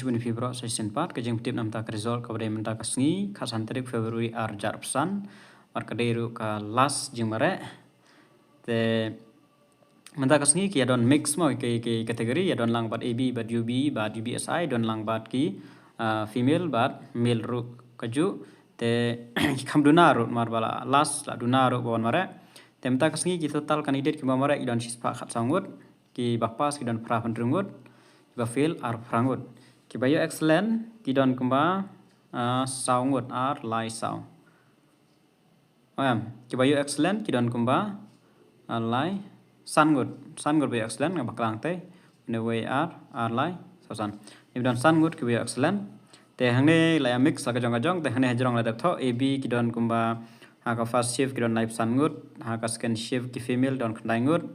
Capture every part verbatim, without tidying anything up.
Bun phi bro sa shisien pat ka jingpyntip na mynta ka result kaba dei mynta ka sngi khatsan tarik February ar hajar arphew san. Bad ka dei ruh ka last jingmareh. Te mynta ka sngi ki ïa don mix mo ki, ki category ïa don lang bad A B bad U B bad U B S I don lang bad ki, ah, female bad male ruh kajuh. Te ki kham duna ruh namar ba la last la duna ruh ba wan mareh. Te mynta ka sngi ki total candidate kiba mareh ki don shispah khatsaw ngut, kiba pass ki don phra phew hynriew ngut, kiba fail arphew phra ngut. Kiba ïoh excellent ki don kumba, ah, saw ngut, ar lai saw. Em, kiba ïoh excellent ki don kumba, ah, lai san ngut, san ngut ba ïoh excellent nga bakla hangtei. Une wei ar, ar lai, saw san. Kiba don san ngut kiba ïoh excellent. Te hangne la ïa mix la ka jong ka jong, te hangne hajrong la dep thoh, A B ki don kumba ha ka first shift ki don laiphew san ngut, ha ka second shift ki female don khyndai ngut.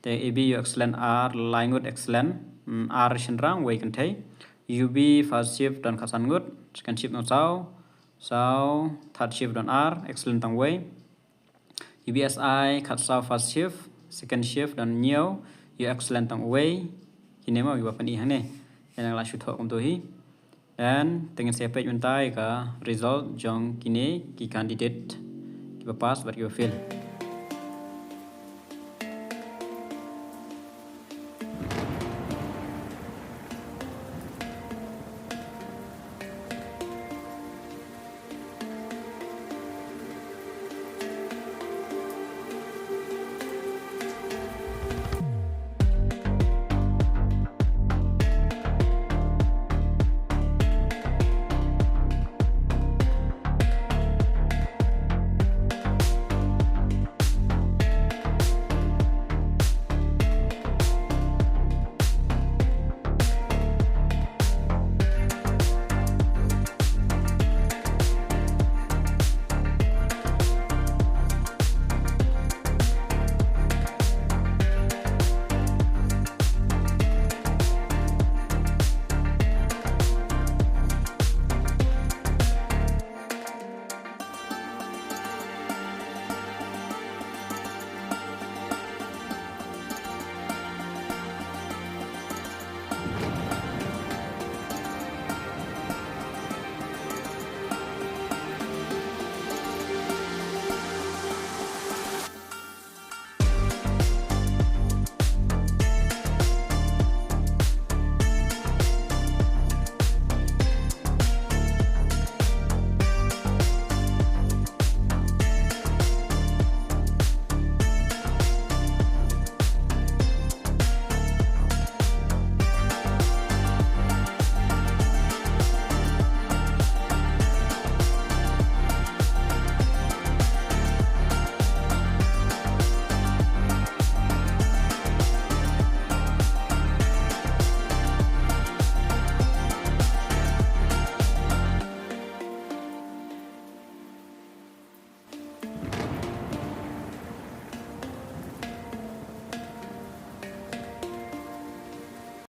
Te A B ïoh excellent ar lai ngut excellent, mm, ar shynrang wei kynthei. U B first shift don khatsan ngut, second shift don saw, saw, third shift don ar, excellent tang wei. U B S I khatsaw first shift, second shift don hynñiew, ïoh excellent tang wei. Kine mo kiba pyni hangne. Ïa nang la shu thoh kumto hi. Then te ngin sa peit mynta ïa ka result jong kine ki candidate kiba pass bad kiba fail.